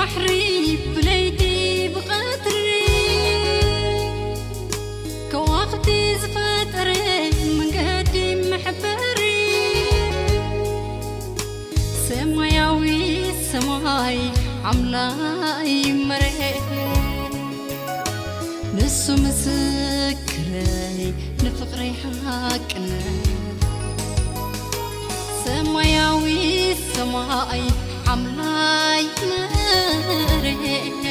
ባሕሪ ብለይቲ ብቐትሪ ከዋኽብቲ ዝፈጠረ መንገዲ መሕበሪ ሰማያዊ ሰማይ ኣምላይ መሬት ንሱ ምስክረይ ንፍቕረይ ሓቅነት ሰማያዊ ሰማይ ኣምላይ መሬት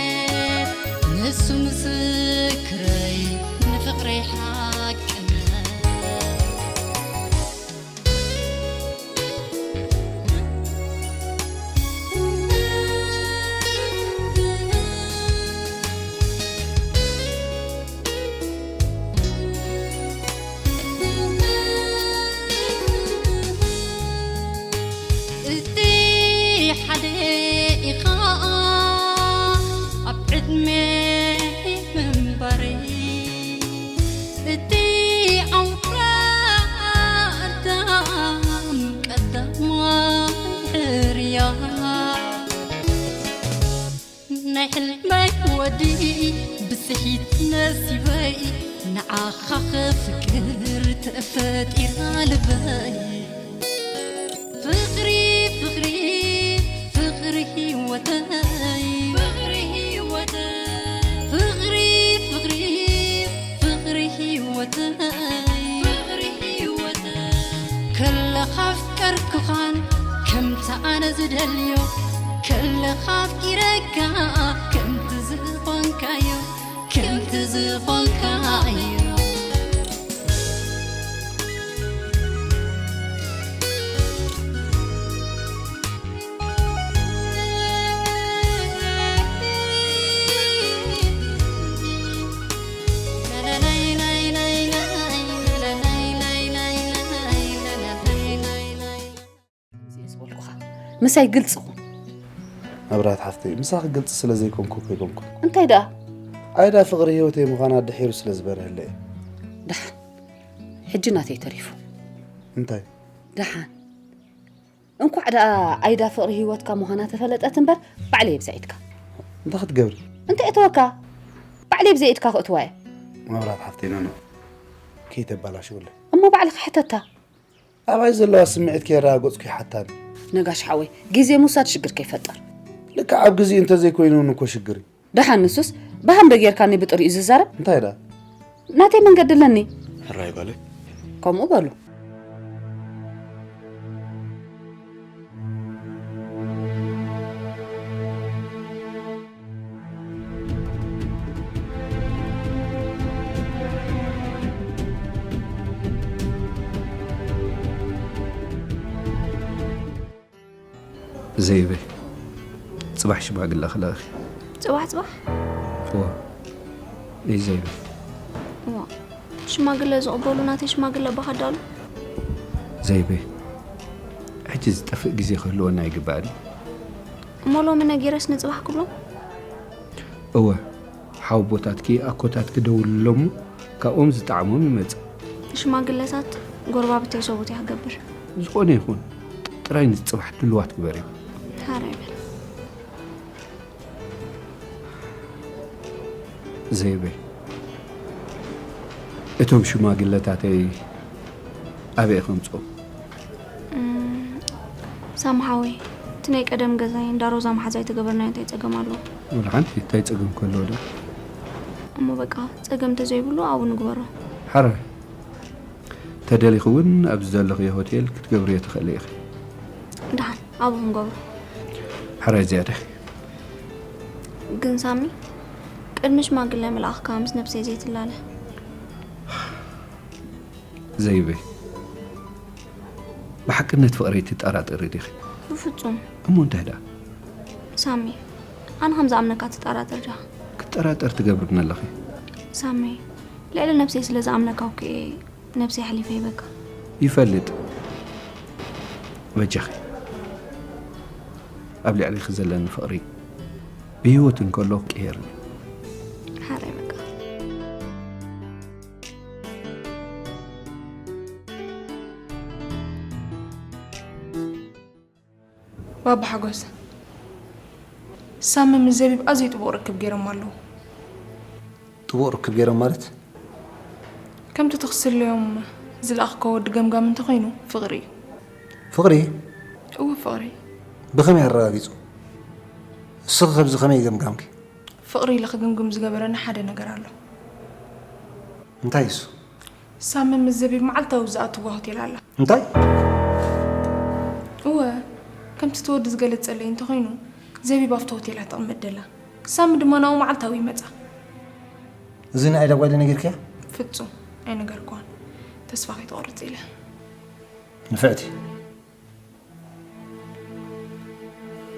ንሱ ምስክረይ ንፍቕረይ ሓቅነት እቲ ሓደ ኢኻ ኣብ ዕድመ ምንባረይ እቲ ኣውራ ኣዳም ቀዳማይ ሕርያ ናይ ሕልመይ ወዲ ብስሒት ነሲበይ ንዓኻ ክፍቅር ተፈጢራ ልበይ ፍቕሪ ፍቕሪ ፍቕሪ ህይወተይ ፍቕሪ ህይወተይ ፍቕሪ ፍቕሪ ፍቕሪ ህይወተይ ፍቕሪ ህይወተይ ከለኻ ኣፍቀርኩኻን ከምቲ ኣነ ዝደልዮ ከለኻ ኣፍቂረካ ከምቲ ዝኾንካዮ ከምቲ ዝኾንካዮ ምሳይ ግልፂ ኹን። መብራት ሓፍተይ፣ ምሳኺ ግልፂ ስለ ዘይኮንኩ እኮ ኣይኮንኩን። እንታይ ደኣ? ኣይዳ ፍቕሪ ህይወተይ ምዃና ድሒሩ ስለ ዝበርሀለይ እየ። ደሓን። ሕጂ ናተይ ተሪፉ። እንታይ? ደሓን። እንኳዕ ደኣ ኣይዳ ፍቕሪ ህይወትካ ምዃና ተፈለጠት እምበር ባዕለይ ብዛ ኢድካ። እንታይ ክትገብሪ? እንተ እተወካ ባዕለይ ብዛ ኢድካ ክእትዋ እየ። መብራት ሓፍተይ ኖኖ ከይተባላሽውለይ። እሞ ባዕልኻ ሕተታ። ኣባይ ዘለዋ ስምዒት ከየረጋገፅኩ ይሓታኒ። ነጋሽ ሓወይ ግዜ ምውሳድ ሽግር ከይፈጥር። ልክዕ ኣብ ግዚኡ እንተዘይኮይኑ እውን እኮ ሽግር እዩ። ደሓን ንሱስ ብሃንዶ ጌርካኒ ብጥሪኡ ዝዛረብ? እንታይ ደኣ? ናተይ መንገዲ ኣለኒ። ሕራይ ጓለይ። ከምኡ በሉ። ዘይበይ፣ ጽባሕ ሽማግለ ክልእኽ እየ። ጽባሕ ጽባሕ? እወ። እይ ዘይበይ። እዋ፣ ሽማግለ ዝቕበሉ ናተይ ሽማግለ ኣባኻ ኣዳሉ። ዘይበይ፣ ሕጂ ዝጠፍእ ግዜ ክህልወና ኣይግባእን እዩ። እሞ ሎሚ ነጊረስ ንጽባሕ ክብሎም? እወ፣ ሓወቦታትኪ ኣኮታትኪ ደውልሎም እሞ ካብኦም ዝጠዓሞም ይመጽእ። ንሽማግለታት ጎረባብተይ ሰብኡት እየ ክገብር። ዝኾነ ይኹን ጥራይ ንጽባሕ ድልዋት ግበርዮም። ሓራይ በል። ዘይበይ እቶም ሽማግለታተይ ኣበይ ከምጽኦም? ሳሚ ሓወይ፣ እቲ ናይ ቀደም ገዛይ እንዳ ሮዛ መሓዛ ኣይተገበርናዮ እንታይ ጸገም ኣለዎ? ወላ ሓንቲ እንታይ ጸገም ከለዎ ዶ? እሞ በቃ ጸገም እንተዘይብሉ ኣብኡ ንግበሮ። ሓራይ ተደሊኺ እውን ኣብዚ ዘለኽዮ ሆቴል ክትገብርዮ ትኽእሊ ኢኺ። ደሓን ኣብኡ ክንገብሮ። ሕራይ ዝያዳ። ግን ሳሚ ቅድሚ ሽማግለ ምልኣኽካ ምስ ነብሰይ ዘይትላለ። ዘይበይ ብሓቅነት ፍቕረይ ትጠራጠሪ ዲኺ? ብፍጹም። እሞ እንታይ ደኣ? ሳሚ ኣነ ከም ዝኣምነካ ትጠራጠር ዲኻ? ክጠራጠር ትገብርኒ ኣለኺ። ሳሚ ልዕሊ ነብሰይ ስለ ዝኣምነካ እኮ እየ ነብሰይ ኣሕሊፈ ሂበካ። ይፈልጥ በጃኺ ኣብ ልዕሊኺ ዘለኒ ፍቕሪ ብህይወት እንከለኹ ቅየርኒ። ሓራይ በቃ። ባባ ሓጎስ ሳሚ ምስ ዘቢብ ኣዝዩ ጥቡቕ ርክብ ገይሮም ኣለዉ። ጥቡቕ ርክብ ገይሮም ማለት? ከምቲ ትኽስለዮም ዝለኣኽኮ ወዲ ገምጋም እንተኾይኑ ፍቕሪ እዩ። ፍቕሪ? እወ ፍቕሪ። ብኸመይ ኣረጋጊጹ? እስኺ ከብዚ ከመይ ገምጋምኪ? ፍቕሪ ኢለ ክግምግም ዝገበረኒ ሓደ ነገር ኣሎ። እንታይ እሱ? ሳሚ ምስ ዘቢብ መዓልታዊ ዝኣትዋ ሆቴል ኣላ። እንታይ? እወ፣ ከምቲ እቲ ወዲ ዝገለጸለይ እንተኾይኑ፣ ዘቢብ ኣብቲ ሆቴል እያ ትቕመጥ ደላ። ሳሚ ድማ ናብኡ መዓልታዊ ይመጻ። እዚ ንኣይዳ ጓይለ ነጊርክያ? ፍጹም ኣይነገርክዋን። ተስፋ ከይትቖርጽ ኢለ። ንፍዕቲ።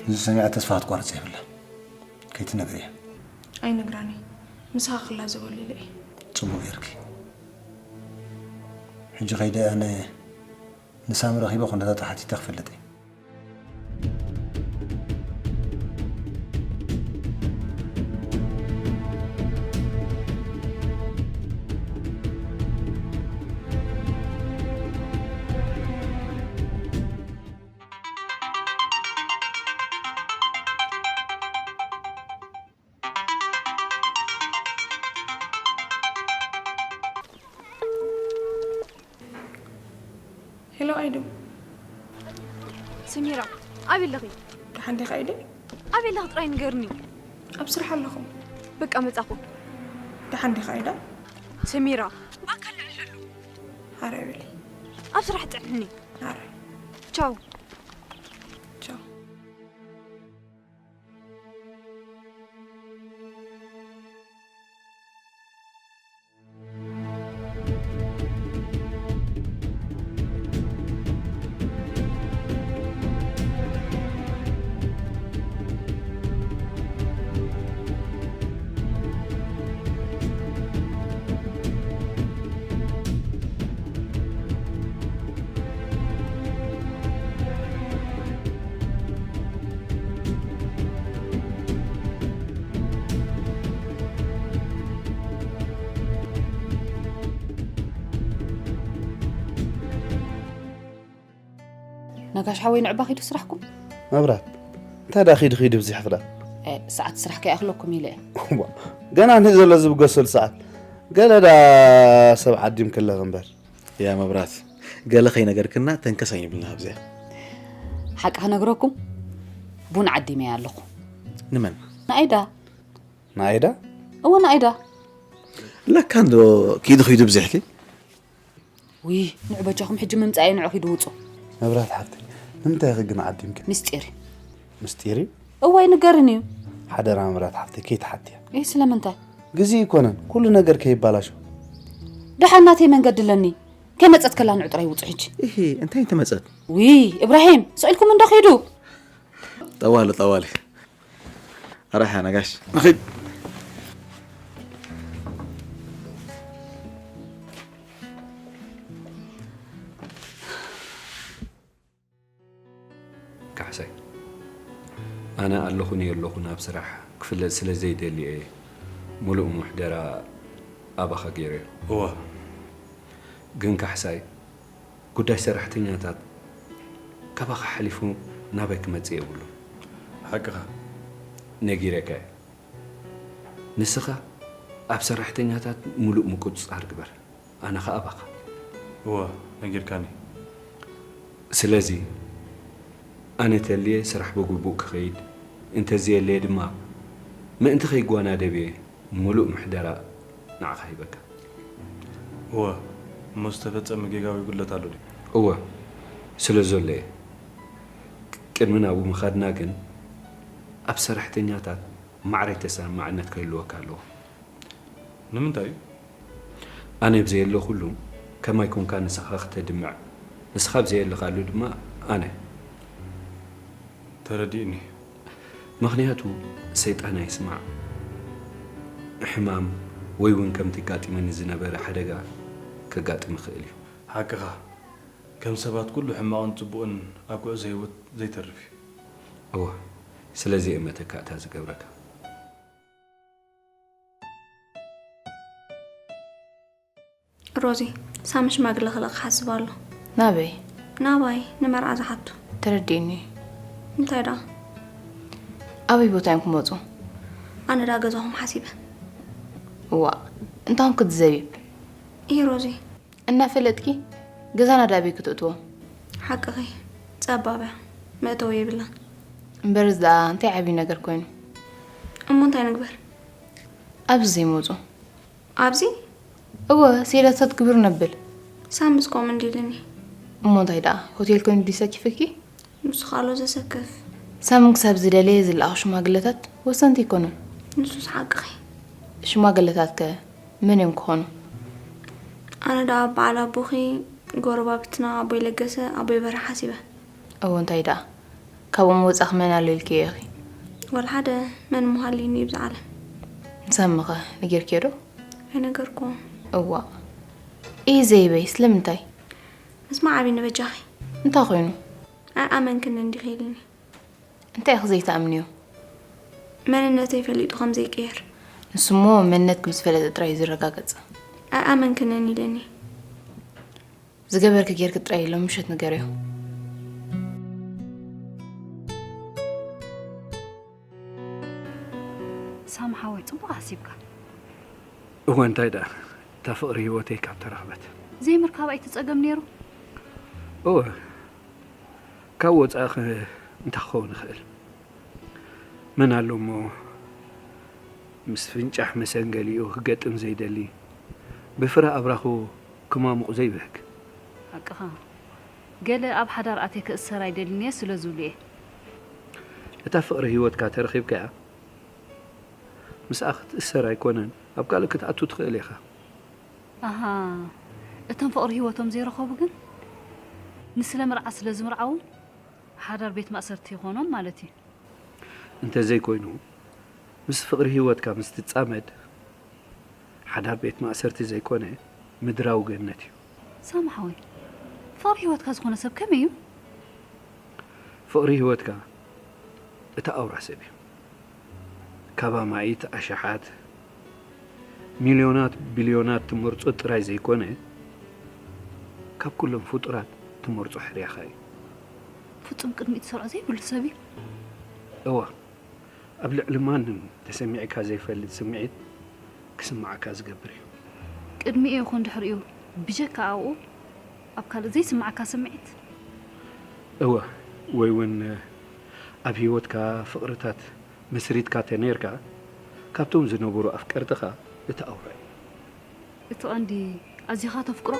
እዚ ሰሚዓ ተስፋ ክትቆርጽ የብላ። ከይትነግርያ። ኣይነግራን እየ። ምሳኻ ክላዘበሉ ኢለ እየ። ጽቡቕ ጌርኪ። ሕጂ ከይደ ኣነ ንሳሚ ረኺበ ኩነታቱ ሓቲተ ክፈልጥ እየ። ሄሎ ኣይዱ። ሰሚራ፣ ኣበይ ኣለኺ? ደሓን ዲኻ ኣይዱ? ኣበይ ኣለኺ ጥራይ ንገርኒ። ኣብ ስራሕ ኣለኹ። በቃ መጻኹ። ደሓን ዲኻ ኣይዳ? ሰሚራ፣ ብኣካል ንዕለሉ። ሃራይ በሊ። ኣብ ስራሕ ጥዕኒ። ሃራይ። ቻው። ቻው። ነጋሽ ሓወይ ንዕባ ኺዱ ስራሕኩም? መብራት፣ እንታይ ደኣ ኺዱ ኺዱ ብዚሕ ፍዳ? እ፣ ሰዓት ስራሕ ከይኣኽለኩም ኢለ እየ። እዋ፣ ገና ንዘሎ ዝብገሰሉ ሰዓት። ገለ ደኣ ሰብ ዓዲም ከለኽ እምበር። ያ መብራት፣ ገለ ከይነገርክና ተንከስ ኣይንብልና ኣብዚኣ። ሓቂ ክነግረኩም፣ ቡን ዓዲመ ኣለኹ። ንመን? ንኣይዳ። ንኣይዳ? እወ፣ ንኣይዳ። ለካ እንዶ ኪዱ ኪዱ ብዚሕኪ። ውይ፣ ንዑ በጃኹም ሕጂ ምምጻእ እየ፣ ንዑ ኪዱ ውጹ። መብራት ሓፍተይ፣ ንምንታይ ኢኺ ግን ዓዲምኪ? ምስጢር እዩ። ምስጢር እዩ? እወ፣ ኣይንገርን እዩ። ሓደራ መብራት ሓፍተይ፣ ከይትሓትያ። ይህ ስለምንታይ? ግዜ ኣይኮነን፣ ኩሉ ነገር ከይባላሾ። ደሓን ናተይ መንገዲ ኣለኒ። ከይመጸት ከላ ንዑ ጥራይ ውጹ ሕጂ። እሂ፣ እንታይ እንተመጸት? ውይ፣ እብራሂም፣ ስቕ ኢልኩም እንዶ ኺዱ። ጠዋሊ፣ ጠዋሊ። ኣራሓ ነጋሽ። ንኺድ። ካሕሳይ፣ ኣነ ኣለኹን የለኹን ኣብ ስራሕ ክፍለጥ ስለ ዘይደሊ እየ፣ ምሉእ ምሕደራ ኣባኻ ገይረዮ። እወ። ግን ካሕሳይ፣ ጉዳይ ሰራሕተኛታት ካባኻ ሓሊፉ ናበይ ክመጽእ የብሉን። ሓቅኻ። ነጊረካ እየ። ንስኻ ኣብ ሰራሕተኛታት ምሉእ ምቁጽጻር ግበር። ኣነ ኸኣ ባኻ። እወ፣ ነጊርካኒ። ስለዚ፣ ኣነ ተልየ ስራሕ ብግቡእ ክኸይድ፣ እንተዘየለየ ድማ፣ ምእንቲ ከይጓናደብ እየ ምሉእ ምሕደራ ንዓኻ ሂበካ። እወ፣ እሞ ዝተፈጸመ ጌጋ ወይ ጉድለት ኣሎ ድዩ? እወ፣ ስለ ዘሎ እየ። ቅድሚ ናብኡ ምኻድና ግን፣ ኣብ ሰራሕተኛታት ማዕረ ተሰማዕነት ክህልወካ ኣለዎ። ንምንታይ እዩ? ኣነ ብዘየለኹሉ ከማይ ኮንካ ንስኻ ክተድምዕ፣ ንስኻ ብዘየለኻሉ ድማ ኣነ። ተረዲእኒ። ምኽንያቱ ሰይጣን ኣይስማዕ። ሕማም ወይ እውን ከምቲ ኣጋጢመኒ ዝነበረ ሓደጋ ከጋጥም ይኽእል እዩ። ሓቅኻ። ከም ሰባት ኩሉ ሕማቕን ጽቡቕን ኣብ ጉዕዞ ህይወት ዘይተርፍ እዩ። እወ፣ ስለዚ እየ መተካእታ ዝገብረካ። ሮዚ፣ ሳሚ ሽማግለ ክልእኽ ክሓስብ ኣሎ። ናበይ? ናባይ፣ ንመርዓ ዝሓቱ። ተረዲእኒ። እንታይ ደኣ? ኣበይ ቦታ እዮም ክመፁ? ኣነ ዳ ገዛኹም ሓሲበ። እዋ፣ እንታኹም ክትዘቢብ? ይህ ሮዚ። እናፈለጥኪ ገዛና ዳበይ ክትእትዎ? ሓቅኺ፣ ጸባብ እያ፣ መእተዊ የብላን። እምበርስ ደኣ እንታይ ዓብዪ ነገር ኮይኑ? እሞ እንታይ ንግበር? ኣብዚ ዘይመፁ። ኣብዚ? እወ፣ ሴላታት ግብር ነብል። ሳምስ ኮም እንዲልኒ። እሞ እንታይ ደኣ፣ ሆቴል ኮይኑ ድዩ ሰኪፍኪ? ንሱ ካሎ ዘሰክፍ። ሳምን ክሳብ ዝደለየ ዝለኣኹ ሽማግለታት ወሰንቲ ኣይኮኑን። ንሱስ ሓቅኺ። ሽማግለታት ከ መን እዮም ክኾኑ? ኣነ ደኣ በዓል ኣቦኺ፣ ጎረባብትና፣ ኣቦይ ለገሰ፣ ኣቦይ በርሀ ሓሲበ። እወ እንታይ ደኣ፣ ካብኦም ወፃኺ መን ኣሎ ኢልክዮ ኢኺ? ወላ ሓደ፣ መን ምሃልዩኒ ብዚ ዓለም። ንሳምኸ ነጊርክዮ ዶ? ኣይነገርኩዎን። እዋ። ኢሂ ዘይበይ፣ ስለምንታይ? ምስማዕ ኣብኒ በጃኺ። እንታይ ኮይኑ? ኣይኣመንክንን ዲኺ ኢልኒ። እንታይ ኢኺ ዘይትኣምንዮ? መንነተይ ፈሊጡ ከም ዘይቅየር። ንሱሞ መንነትኪ ምስ ፈለጠ ጥራይ እዩ ዝረጋገጽ። ኣይኣመንክንን ኢልኒ። ዝገበርኪ ጌርኪ ጥራይ ኢሎም ምሸት ንገርዮ። ሳም ሓወይ፣ ጽቡቕ ሓሲብካ። እወ እንታይ ደኣ፣ እታ ፍቕሪ ህይወተይ ካብ ተረኽበት። ዘይምርካብ ኣይትጸገም ነይሩ። እወ፣ ካብ ወጻኢ ኸ እንታይ ክኸውን ይኽእል? መን ኣሎ እሞ ምስ ፍንጫሕ መሰንገሊኡ ክገጥም ዘይደሊ፣ ብፍረ ኣብራኹ ክማሙቕ ዘይብህግ። ሓቅኻ፣ ገለ ኣብ ሓዳር ኣትየ ክእሰር ኣይደልን እየ ስለ ዝብሉ እየ። እታ ፍቕሪ ህይወትካ ተረኺብካያ፣ ምስኣ ክትእሰር ኣይኮነን፣ ኣብ ካልእ ክትኣቱ ትኽእል ኢኻ። ኣሃ፣ እቶም ፍቕሪ ህይወቶም ዘይረኸቡ ግን ንስለ መርዓ ስለ ዝምርዓዉ ሓዳር ቤት ማእሰርቲ ይኾኖም ማለት እዩ። እንተዘይኮይኑ፣ ምስ ፍቕሪ ህይወትካ ምስ ትጻመድ፣ ሓዳር ቤት ማእሰርቲ ዘይኮነ፣ ምድራዊ ገነት እዩ። ሳሚ ሓወይ፣ ፍቕሪ ህይወትካ ዝኾነ ሰብ ከመይ እዩ? ፍቕሪ ህይወትካ እቲ ኣውራ ሰብ እዩ። ካብ ኣማኢት ኣሽሓት፣ ሚልዮናት፣ ቢልዮናት ትመርጾ ጥራይ ዘይኮነ፣ ካብ ኩሎም ፍጡራት ትመርጾ ሕርያኻ እዩ። ፍጹም ቅድሚት ዝሰርዖ ዘይብሉ ሰብ እዩ። እወ፣ ኣብ ልዕሊ ማንም ተሰሚዕካ ዘይፈልጥ ስምዒት ክስምዓካ ዝገብር እዩ። ቅድሚኡ ይኹን ድሕሪኡ፣ ብጀካ ኣብኡ ኣብ ካልእ ዘይስምዓካ ስምዒት። እወ፣ ወይ እውን ኣብ ህይወትካ ፍቕርታት መስሪትካ ተነይርካ፣ ካብቶም ዝነበሩ ኣፍቀርትኻ እቲ ኣውራ እዩ። እቲ ቀንዲ ኣዚኻ ተፍቅሮ።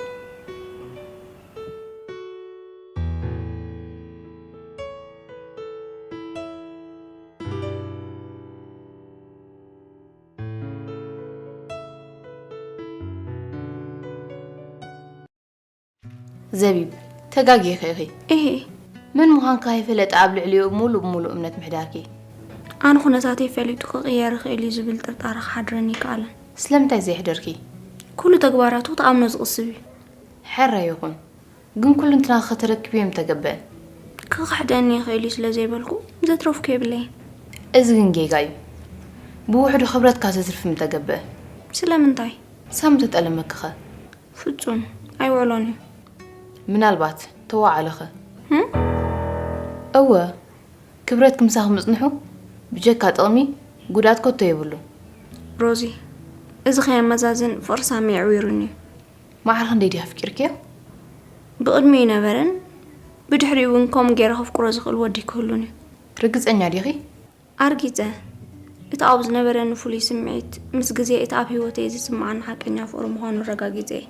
ዘቢብ፣ ተጋጊኺ ኢኺ። እሄ፣ መን ምዃንኪ ከይፈለጠ ኣብ ልዕሊኡ ሙሉእ ብሙሉእ እምነት ምሕዳርኪ። ኣነ ኩነታተይ ፈሊጡ ክቕየር ይኽእል እዩ ዝብል ጥርጣረ ክሓድረኒ ኣይከኣለን። ስለምንታይ ዘየሕደርኪ? ኩሉ ተግባራቱ ክትኣምኖ ዝቕስብ እዩ። ሕራይ ይኹን፣ ግን ኩሉ እንትናኺ ከተረክብዮ ምተገበአ። ክኽሕደኒ ይኽእል እዩ ስለ ዘይበልኩ ዘትረፍኩ የብለይን። እዚ ግን ጌጋ እዩ። ብውሕዱ ክብረትካ ተትርፊ ምተገበአ። ስለምንታይ? ሳም ተጠለመኪኸ? ፍጹም ኣይውዕሎን እዩ። ምናልባት ተዋዓለኸ? ህም? እወ፣ ክብረትኪ ምሳኺ ምጽንሑ ብጀካ ጥቕሚ ጉድኣት ከቶ የብሉን። ሮዚ፣ እዚ ከየመዛዝን ፍቕሪ ሳሚ ኣዕዊሩኒ እዩ። ማዕረ ክንደይ ድዩ ኣፍቂርክዮ? ብቕድሚኡ ይነበረን ብድሕሪኡ እውን ከምኡ ገይረ ከፍቅሮ ዝኽእል ወዲ ክህሉን እዩ። ርግጸኛ ዲኺ? ኣርጊጸ። እቲ ኣብኡ ዝነበረኒ ፍሉይ ስምዒት ምስ ግዜ እቲ ኣብ ህይወተይ ዝስምዓኒ ሓቀኛ ፍቕሪ ምዃኑ ኣረጋጊጸ እየ።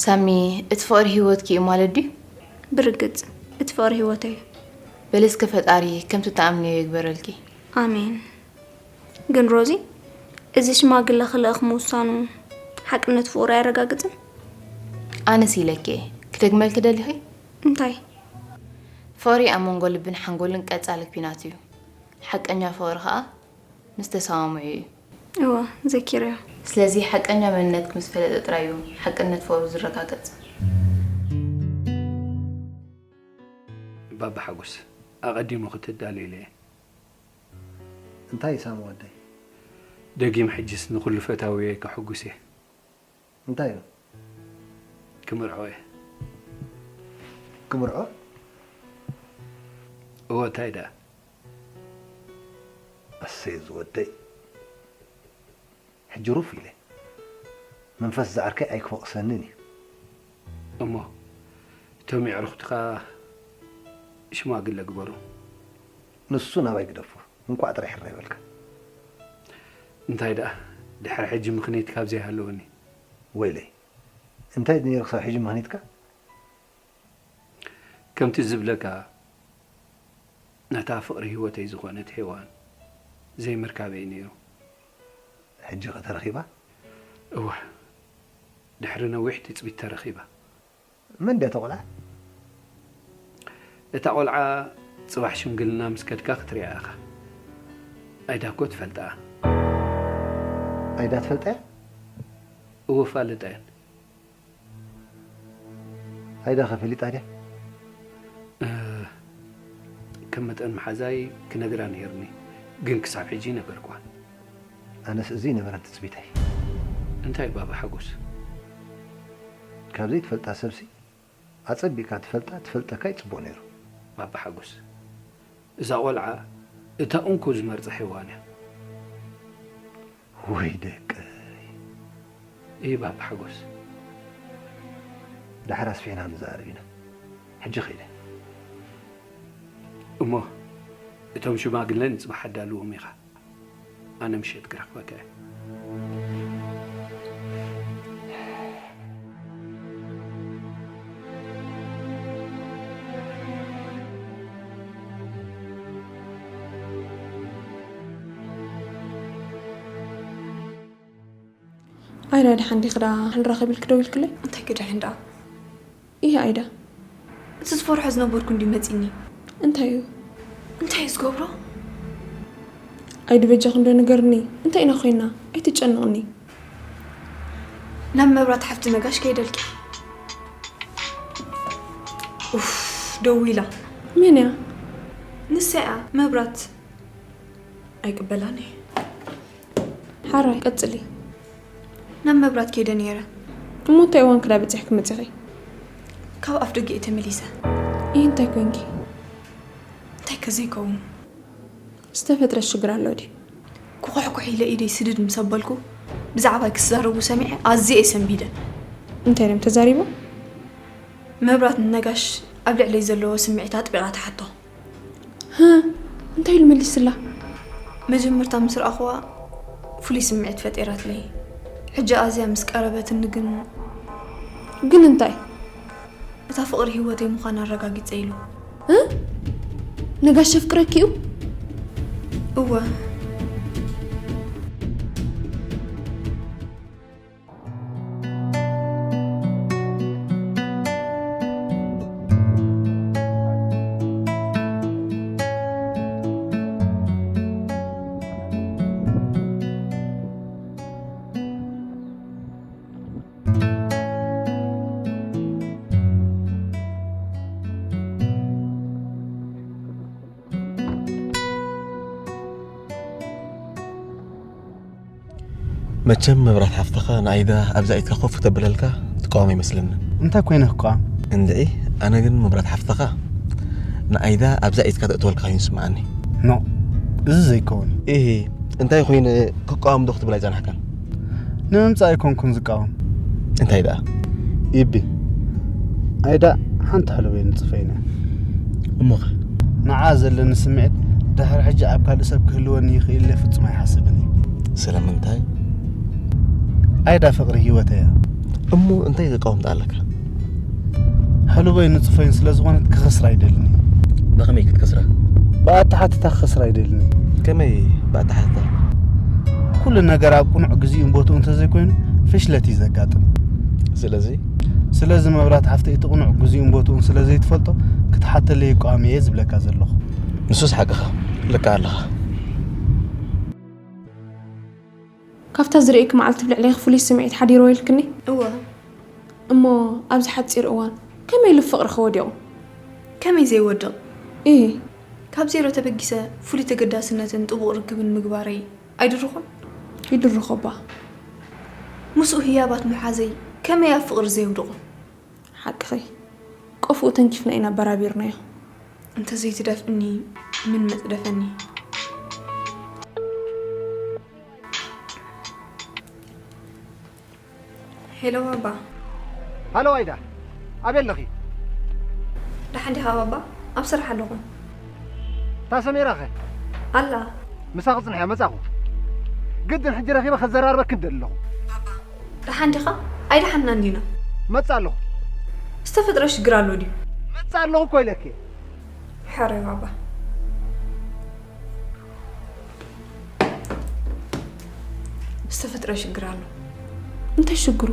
ሳሚ፣ እቲ ፍቕሪ ህይወትኪ እዩ ማለት ድዩ? ብርግጽ፣ እቲ ፍቕሪ ህይወተይ እዩ። በለስከ ፈጣሪ ከምቲ ትኣምንዮ ይግበረልኪ። ኣሜን። ግን ሮዚ፣ እዚ ሽማግለ ክልእኽ ምውሳኑ ሓቅነት ፍቕሩ ኣየረጋግጽን? ኣነስ ኢለኪ እየ። ክደግመልኪ ደሊኺ? እንታይ? ፍቕሪ ኣብ መንጎ ልብን ሓንጎልን ቀጻሊ ኲናት እዩ። ሓቀኛ ፍቕሪ ኸኣ ምስ ተሰማምዑ እዩ። እወ፣ ዘኪረዮ። ስለዚ ሓቀኛ መንነትኪ ምስ ፈለጠ ጥራይ እዩ ሓቅነት ፍቕሩ ዝረጋገጽ። ባባ ሓጎስ፣ ኣቐዲሙ ክትዳሎ ኢለ እየ። እንታይ ሳሚ ወደይ? ደጊም ሕጅስ ንኹሉ ፈታውየ ከሕጉስ እየ። እንታይ እዩ? ክምርዖ እየ። ክምርዖ? እወ፣ እንታይ ደኣ? ኣሰይ ዝወደይ፣ ሕጂ ሩፍ ኢለ። መንፈስ ዝዓርከይ ኣይክወቕሰንን እዩ። እሞ እቶም የዕሩኽትኻ ሽማግለ ግበሩ። ንሱ ናባይ ግደፎ፣ እንቋዕ ጥራይ ሕራይ በልካ። እንታይ ደኣ፣ ድሕሪ ሕጂ ምኽኒት ካብ ዘይሃለወኒ። ወይለይ፣ እንታይ ነይሩ ክሳብ ሕጂ ምኽኒትካ? ከምቲ ዝብለካ፣ ነታ ፍቕሪ ህይወተይ ዝኾነት ሄዋን ዘይምርካበይ ነይሩ። ሕጂ ኸ ተረኺባ? እወ፣ ድሕሪ ነዊሕ ትጽቢት ተረኺባ። መን ድያ እታ ቖልዓ? እታ ቖልዓ ጽባሕ ሽምግልና ምስ ከድካ ክትሪኣ ኢኻ። ኣይዳ እኮ ትፈልጣ። ኣይዳ ትፈልጣ እያ? እወ፣ ፋልጣ እየን። ኣይዳ ኸ ፈሊጣ ድያ? እ፣ ከም መጠን መሓዛይ ክነግራ ነይርኒ፣ ግን ክሳብ ሕጂ ነገርኳ። ኣነስ እዚ ነበረን ትጽቢተይ። እንታይ ባባ ሓጎስ? ካብ ዘይትፈልጣ ሰብሲ ኣጸቢቕካ ትፈልጣ፣ ትፈልጠካ ይጽቡቕ ነይሩ። ባባ ሓጎስ፣ እዛ ቖልዓ እታ እንኮ ዝመርጻ ሄዋን እያ። ወይ ደቀይ። እይ ባባ ሓጎስ። ደሓር ኣስፊሕና ንዛረብ ኢና። ሕጂ ኸይደ። እሞ እቶም ሽማግለ ንጽባሕ ኣዳልዎም ኢኻ። ኣነ ምሸት ክረኽበካ እየ። ኣይዳ ደሓን ዲኺ ደኣ? ክንራኸብ ኢልኪ ደዊልክለይ? እንታይ ክድሕን ደኣ? እየ ኣይዳ። እቲ ዝፈርሖ ዝነበርኩ እንድዩ መጺኒ። እንታይ እዩ? እንታይ እዩ ዝገብሮ? ኣይዲ በጃኺ እንዶ ንገርኒ። እንታይ ኢና ኮይና? ኣይትጨንቕኒ። ናብ መብራት ሓፍቲ ነጋሽ ከይደልኪ። ኡፍ፣ ደዊላ። መን እያ? ንሳ እያ፣ መብራት። ኣይቅበላን እየ። ሓራይ፣ ቀጽሊ። ናብ መብራት ከይደ ነይረ። እሞ እንታይ እዋን ክዳ በጺሕኪ መጺኺ? ካብ ኣፍ ደገ እየ ተመሊሰ። ይህ እንታይ ኮንኪ? እንታይ ከ ዘይከውን? ዝተፈጥረ ሽግር ኣሎ ድዩ? ክኹሕኩሕ ኢለ ኢደይ ስድድ ምስ ኣበልኩ፣ ብዛዕባይ ክዛረቡ ሰሚዐ ኣዝየ እየ ሰንቢደ። እንታይ እዮም ተዛሪቦም? መብራት ንነጋሽ ኣብ ልዕለይ ዘለዎ ስምዒት ኣጥቢቓ ትሓቶ። ህ፣ እንታይ ኢሉ መሊስላ? መጀመርታ ምስ ረኣኽዋ ፍሉይ ስምዒት ፈጢራትለይ። ሕጂ ኣዝያ ምስ ቀረበትኒ ግን ግን እንታይ? እታ ፍቕሪ ህይወተይ ምዃና ኣረጋጊጸ ኢሉ። እ? ነጋሽ የፍቅረኪ እዩ? እወ። መቸም መብራት ሓፍትኻ ንኣይዳ ኣብዛ ኢድካ ኮፍ ክተብለልካ ትቃወም ኣይመስለንን። እንታይ ኮይነ ክቃወም? እንድዒ፣ ኣነ ግን መብራት ሓፍትኻ ንኣይዳ ኣብዛ ኢድካ ተእትወልካ ኮይኑ ይስምዓኒ። ኖ፣ እዚ ዘይከውን። ኢሂ፣ እንታይ ኮይነ ክቃወም ዶ ክትብል ኣይጸናሕካን? ንምምጻእ ኣይኮንኩን ዝቃወም። እንታይ ደኣ? ኢቢ፣ ኣይዳ ሓንቲ ሕሉፍ እየ ንጽፈይነ። እሞኸ? ንዓ ዘለኒ ስምዒት ድሕሪ ሕጂ ኣብ ካልእ ሰብ ክህልወኒ ይኽእል ኢለ ፍጹም ኣይሓስብን እየ። ስለምንታይ? ኣይዳ ፍቕሪ ህይወተይ እያ። እሞ እንታይ ተቃውምታ ኣለካ? ሕሉበይ ንጽፈይን ስለ ዝኾነት ክኸስራ ኣይደልን እየ። ብኸመይ ክትከስራ? ብኣተሓትታ ክኸስራ ኣይደልን እየ። ከመይ ብኣተሓትታ? ኩሉ ነገር ኣብ ቅኑዕ ግዜኡን ቦትኡ እንተዘይኮይኑ ፍሽለት እዩ ዘጋጥም። ስለዚ? ስለዚ መብራት ሓፍተይ እቲ ቅኑዕ ግዜኡን ቦትኡን ስለ ዘይትፈልጦ ክትሓተለይ ይቃወም እየ ዝብለካ ዘለኹ። ንሱስ ሓቅኻ፣ ልክዕ ኣለኻ። ካብታ ዝርእየኪ መዓልቲ ብልዕለይ ፍሉይ ስምዒት ሓዲርዎ ኢልክኒ? እወ። እሞ ኣብዚ ሓጺር እዋን ከመይ ኢሉ ፍቕርኺ ወዲቑ? ከመይ ዘይወድቕ? እሂ። ካብ ዜሮ ተበጊሰ ፍሉይ ተገዳስነትን ጥቡቕ ርክብን ምግባረይ ኣይድርኹን? ይድርኹ እባ። ምስኡ ህያባት ምሓዘይ ከመይ ኣብ ፍቕሪ ዘይውድቑ? ሓቅኺ። ቆፎኡ ተንኪፍና ኢና ኣበራቢርናዮ። እንተዘይትደፍእኒ ምን መጽደፈኒ? ሄሎ ባባ። ሃሎ ኣይዳ፣ ኣበይ ኣለኺ? ደሓን ዲኻ ባባ? ኣብ ስራሕ ኣለኹ። እታ ሰሜራኸ? ኣላ። ምሳኺ ጽንሐ መጻኹ። ግድን ሕጂ ረኺበ ከዘራርበኪ እንደሊ ኣለኹ። ደሓን ዲኻ? ኣይደሓንናን ዲና። መጻ ኣለኹ። ዝተፈጥረ ሽግር ኣሎ ድዩ? መጻ ኣለኹ እኮ ኢለኪ። ሕራይ ባባ። ዝተፈጥረ ሽግር ኣሎ። እንታይ ሽግሩ?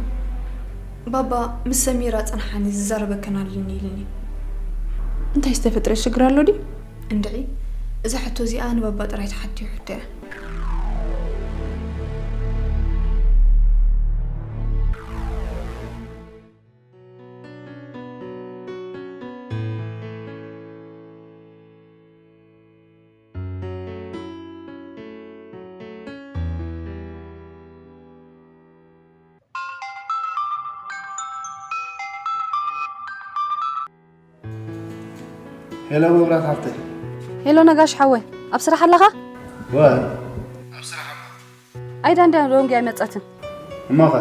ባባ ምስ ሰሚራ ጽንሓኒ ዝዛረበክን ኣለኒ ኢልኒ። እንታይ ዝተፈጥረ ሽግር ኣሎ ድዩ? እንድዒ እዛ ሕቶ እዚኣ ንባባ ጥራይ ትሓትዮ ሕቶ እያ። ሄሎ መብራት ሓፍተይ። ሄሎ ነጋሽ ሓወ፣ ኣብ ስራሕ ኣለኻ? ወ ኣብ ስራሕ እሞ። ኣይዳ እንድያ ሎንጊ ኣይመጸትን። እሞኸ?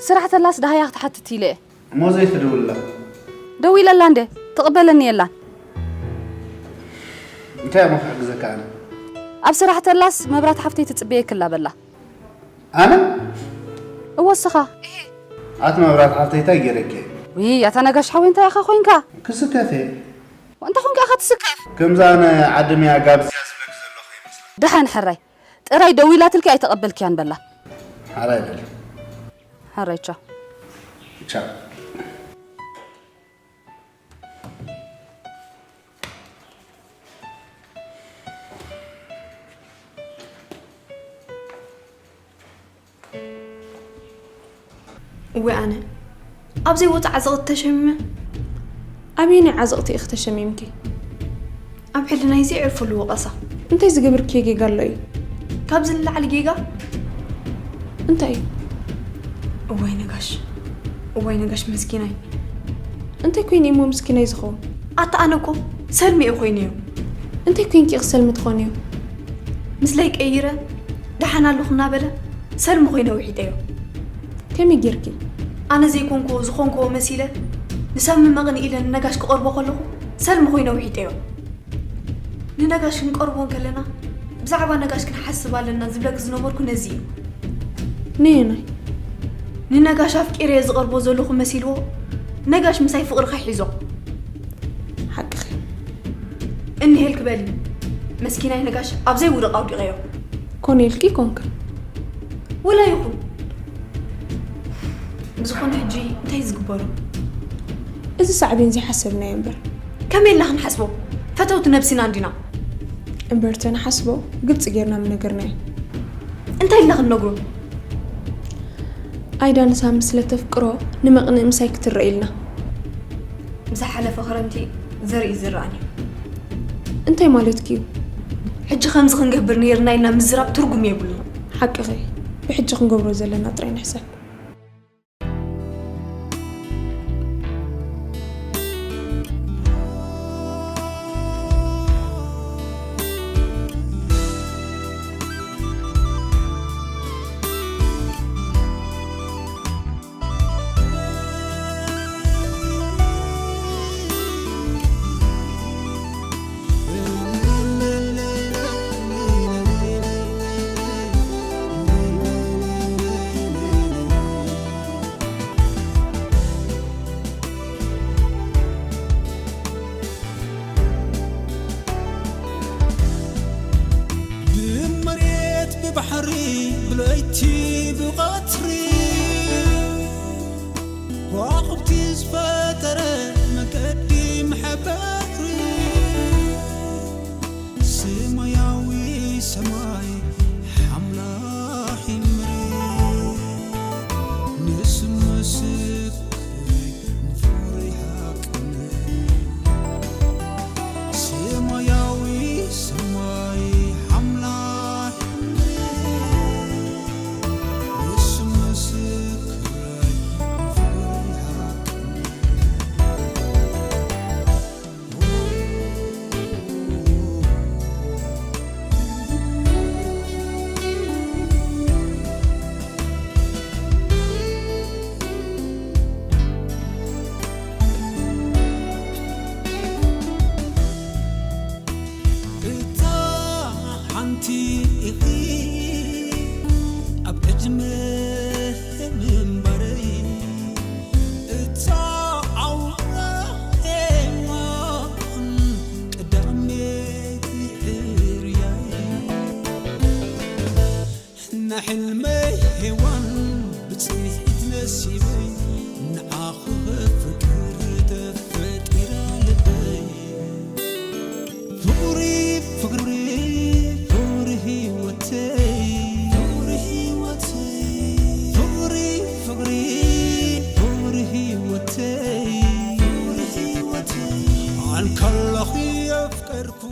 ስራሕ ተላስ ደሃያ ክትሓትት ኢለ እየ። እሞ ዘይትድውልላ? ደዊለላ እንደ ትቕበለኒ የላን። እንታይ እሞ ክሕግዘካ ኣነ? ኣብ ስራሕ ተላስ መብራት ሓፍተይ ትጽበየክላ በላ። ኣነ? እወ እስኻ። ኣቲ መብራት ሓፍተይ እንታይ ገይረኪ? ውይ ኣታ ነጋሽ ሓወይ እንታይ ኢኻ ኮይንካ? ክስከፍ እየ። እንታይ ኮይንካ ኢኻ ትስከፍ? ከምዛ ኣነ ዓዲ መያ ጋብዝያ ዝብለኪ ዘለኹ ይመስለኒ። ደሓን ሕራይ። ጥራይ ደዊላትልኪ ኣይተቐበልክያን በላ። ሓራይ በል። ሕራይ ቻው። ቻው። እወ ኣነ ኣብ ዘይወጽእ ዓዘቕቲ ተሸሚመ። ኣበየናይ ዓዘቕቲ ኢኺ ተሸሚምኪ? ኣብ ሕልናይ ዘየዕርፈሉ ወቐሳ። እንታይ ዝገበርክዮ ጌጋ ኣሎ እዩ? ካብዚ ንላዕሊ ጌጋ? እንታይ እዩ? እዋይ ነጋሽ፣ እዋይ ነጋሽ መስኪናይ። እንታይ ኮይኑ እሞ ምስኪናይ ዝኸውን? ኣታ ኣነ እኮ ሰልሚ እየ ኮይነዮ። እንታይ ኮይንኪ ኢኺ ሰልሚ ትኾንዮ? ምስለይ ቀይረ ደሓን ኣለኹ እናበለ ሰልሚ ኮይነ ውሒጠዮ። ከመይ ጌርኪ? ኣነ ዘይኮንክዎ ዝኾንክዎ መሲለ ንሰልሚ መቕኒ ኢለ ንነጋሽ ክቐርቦ ከለኹ ሰልሚ ኮይነ ውሒጠዮ። ንነጋሽ ክንቀርቦ እንከለና ብዛዕባ ነጋሽ ክንሓስብ ኣለና ዝብለኪ ዝነበርኩ ነዚ እዩ። ነየናይ? ንነጋሽ ኣፍቂረዮ ዝቐርቦ ዘለኹ መሲልዎ ነጋሽ ምሳይ ፍቕርኻ ሒዞ። ሓቅኺ። እንሄልክ በሊ መስኪናይ ነጋሽ ኣብ ዘይውደቕ ኣውዲቐዮ። ኮነ ኢልኪ ኮንክን። ወላ ይኹን ብዝኾነ ሕጂ እንታይ ዝግበሩ? እዚ ሳዕቤን ዘይሓሰብናዮ እምበር። ከመይ ኢልና ክንሓስቦ? ፈተውቲ ነብሲና እንዲና። እምበር ተንሓስቦ ግልፂ ጌርና ምነገርናዮ። እንታይ ኢልና ክንነግሮ? ኣይዳ ንሳሚ ስለ ተፍቅሮ ንመቕንኢ ምሳይ ክትረአ ኢልና። ዝሓለፈ ክረምቲ ዘርኢ ዝረኣኒ። እንታይ ማለትኪ እዩ? ሕጂ ከምዚ ክንገብር ነይርና ኢልና ምዝራብ ትርጉም የብሉን። ሓቅኺ። ብሕጂ ክንገብሮ ዘለና ጥራይ ንሕሰብ። ብመሬት ብባሕሪ ብለይቲ ብቐትሪ ከዋኽብቲ ዝፈጠረ መገዲ መሕበሪ ሰማያዊ ሰማይ ሓምላኺ ምድሪ ንስምስክ ንፍቕሪ ሓቅነት ሰማያዊ ሰማይ ሓምላኺ ምድሪ ንስምስ ሕልመይ ሄዋን ብጽንሒት ነሲበይ ንዓኹ ፍቅር ተፈጢራ ልበይ። ፍቕሪ ፍቕሪ ፍቕሪ ህይወተይ ፍቕሪ ህይወተይ ፍቕሪ ፍቕሪ ፍቕሪ ህይወተይ ፍቕሪ ህይወተይ ኣንከለኺ የፍቀርኩ